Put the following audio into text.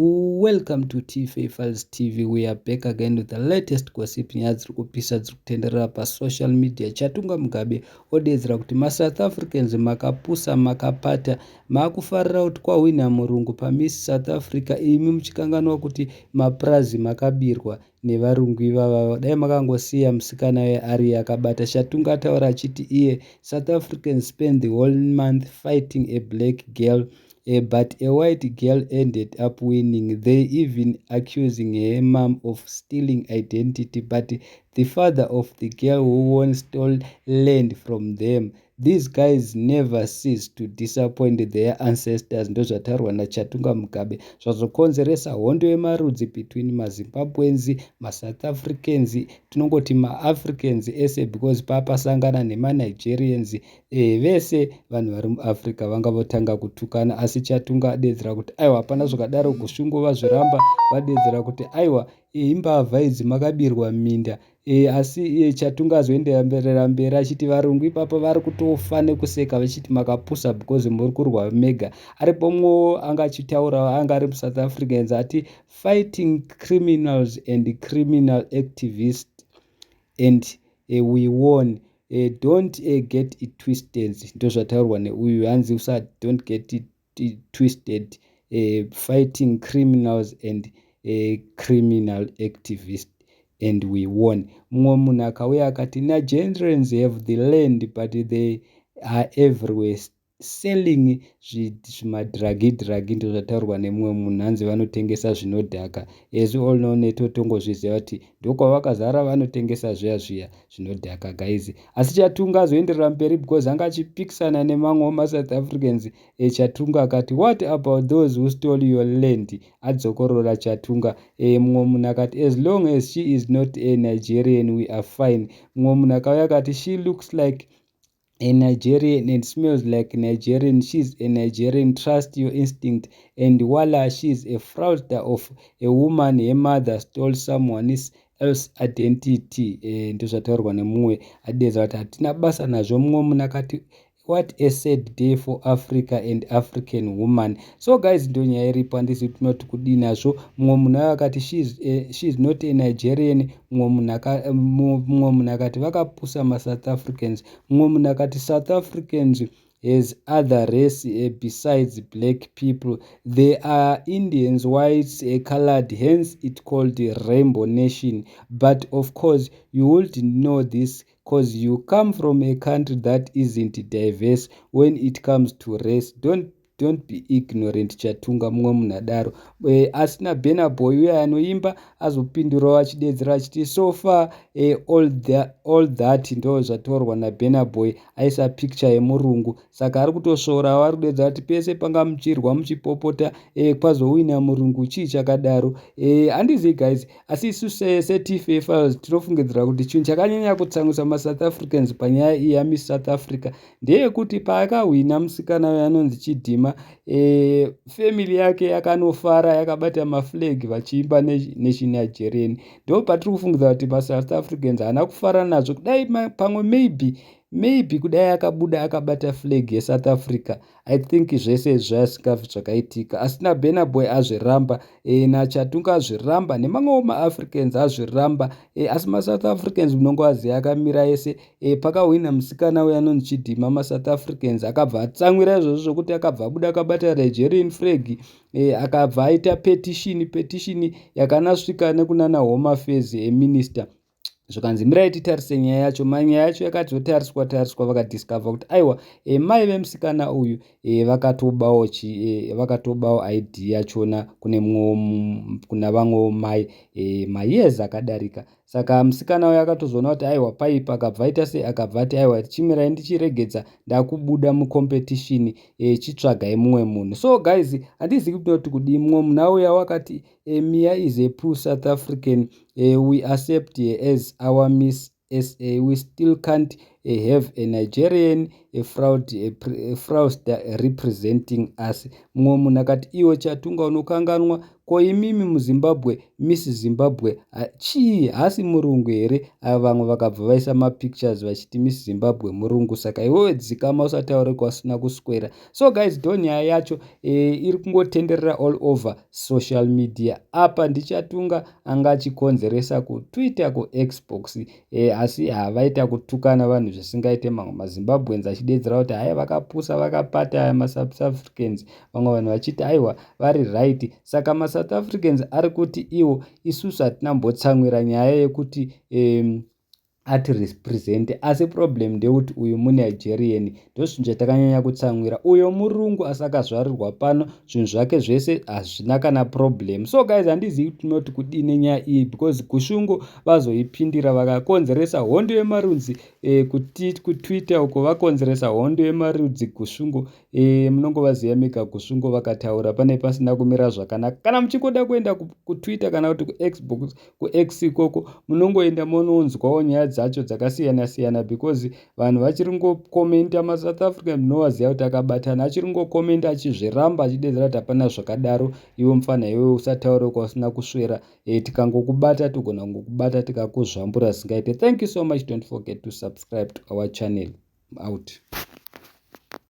Welcome to TFA Files TV. We are back again with the latest gossip. Nyaya dziri kupisa dziri kutenderera pasocial media. Chatunga Mugabe odedzera kuti maSouth Africans makapusa, makapata, maakufarira kuti kwahwina murungu paMiss South Africa, imi muchikanganwa kuti mapurazi makabirwa nevarungu ivava. Dai makangosiya musikana uye ari akabata. Chatunga ataura achiti iye, "South Africans spend the whole month fighting a black girl, but a white girl ended up winning. They even accusing her mom of stealing identity, but the father of the girl who won stole land from them. These guys never cease to disappoint their ancestors." Ndozvataurwa naChatunga Mugabe, zvazokonzeresa hondo yemarudzi between maZimbabweans, maSouth Africans, tinongoti maAfricans ese, because papasangana nemaNigerians, vese vanhu vari muAfrica vanga votanga kutukana. Asi Chatunga adedzera kuti aiwa, hapana zvakadaro. Gushungo vazviramba, vadedzera kuti aiwa, imbavha idzi, makabirwa minda. Asi iye Chatunga azoenderera mberi achiti varungu ipapo vari kutofa nekuseka vachiti makapusa because muri kurwa mega. Aripo mumwewo anga achitaura, anga ari muSouth Africans, ati, "Fighting criminals and criminal activists and we won. Don't get it twisted." Ndozvataurwa neuyu, hanzi usa don't get it twisted, fighting criminals and criminal activist and we won. Mumwe munhu akauya akati, "Nigerians have the land, but they are everywhere selling zvimadrugs drugs." Ndozvataurwa nemumwe munhu, hanzi vanotengesa zvinodhaka. As all know, netotongozviziva kuti ndokwavakazara, vanotengesa zviya zviya zvinodhaka, guys. Asi Chatunga azoenderera mberi because anga achipikisana nemamwewo maSouth Africans. Chatunga akati, "What about those who stole your land?" Adzokorora Chatunga. Mumwe munhu akati, "As long as she is not a Nigerian, we are fine." Mumwe munhu akauya akati, "She looks like a Nigerian and smells like Nigerian. She's a Nigerian. Trust your instinct." And voila, she's a fraudster of a woman. Her mother stole someone else identity. Ndozvataurwa nemumwe adedza kuti hatina basa nazvo. Mumwe munhu akati, "What a sad day for Africa and African woman." So guys, ndo nyaya iripo, handisi tinoti kudii nazvo. Mumwe munhu ayo akati, "She is not a Nigerian." Mumwe munhu akati, "Vakapusa maSouth Africans." Mumwe munhu akati, "South Africans has other race besides black people. There are Indians, whites, colored, hence it called Rainbow Nation. But of course you wouldn't know this 'cause you come from a country that isn't diverse when it comes to race. Don't be ignorant, Chatunga." Mumwe munhu adaro. Asi naBurna Boy uye anoimba azopindurawo achidedzera achiti, "So far all that." Ndo zvataurwa naBurna Boy, aisa picture yemurungu, saka ari kutosvorawo, ari kudedza kuti pese panga muchirwa muchipopota, kwazowina murungu, chii chakadaro? Handizivi guys, asi isu seTFA Files tinofungidzira kuti chinhu chakanyanya kutsamwisa maSouth Africans panyaya iyi yaMiss South Africa ndeyekuti paakahwina musikana uyo anonzi Chidimma, family yake yakanofara yakabata maflag vachiimba nechiNigerian. Ndo patiri kufungidza kuti maSouth Africans haana kufara nazvo. Kudai pamwe maybe kudai akabuda akabata flag yeSouth Africa, I think zvese zvasingafi zvakaitika. Asi naBurna Boy azviramba, naChatunga azviramba, nemamwewo maAfricans azviramba. Asi maSouth Africans munongovaziva akamira ese. Pakahwina musikana uyo anonzi Chidimma, maSouth Africans akabva atsamwira izvozvo zvokuti akabva abuda akabata Nigerian flag, akabva aita petition yakanasvika nekunana Home Affairs eminister. Zvikanzi, "Mirai titarise nyaya yacho." Manyaya yacho yakatotariswa tariswa, vakadiscover kuti aiwa, mai vemusikana uyu vakatobawo vakatobawo ID yachona kune kuna vamwewo mai mayears akadarika. Saka musikana uyu akatozoona kuti aiwa, paipa, akabva aita sei? Akabva ati, "Aiwa, chimirai ndichiregedza, ndakubuda mucompetition, chitsvagai mumwe munhu." So guys, handizivi kutoti kudii. Mumwe munhu auya wakati, "Mia is a poor South African. We accept her as our Miss SA. We still can't Have a Nigerian, a fraud, a fraudster representing us." Mumwe munhu akati, "Iwe Chatunga, unokanganwa ko imimi muZimbabwe, Miss Zimbabwe chii, hasi murungu here?" Ava vamwe vakabva vaisa mapictures vachiti Miss Zimbabwe murungu, saka iwewe dzikama, usataure kwasina kuswera. So guys, ndo nyaya yacho iri kungotenderera all over social media. Apa ndiChatunga anga achikonzeresa kuTwitter, kuXbox, asi havaita kutukana vanhu zvisingaite. Mamwe maZimbabweans achidedzera kuti haya, vakapusa, vakapata aya maSouth Africans. Vamwe vanhu vachiti aiwa, vari right. Saka maSouth Africans ari kuti iwo isusu hatina mbotsamwira nyaya yekuti ati represent, asi problem ndeyekuti uyu muNigerian. Ndozvinhu zvatakanyanya kutsamwira. Uyo murungu asi akazvarirwa pano, zvinhu zvake zvese hazvina kana problem. So guys, handizivi tinoti kudini nenyaya iyi, because Gushungo vazoipindira, vakakonzeresa hondo yemarudzi kuTwitter uko. Vakonzeresa hondo yemarudzi Gushungo. Munongovaziva mega Gushungo, vakataura pane pasina kumira zvakanaka. Kana muchingoda kuenda kuTwitter kana kuti kuXbox, kuX ikoko, munongoenda mononzwawo nyaya dzacho dzakasiyana siyana, because vanhu vachiri ngokomenta. MaSouth Africa munovaziva kuti akabatana, achiri ngokomenta achizviramba, achidedzera kuti hapana zvakadaro. Iwe mufana iwewe, usataure kwausina kuswera. Tikangokubata, togona kungokubata tikakuzvambura zingaite. Thank you so much. Don't forget to subscribe to our channel. Out.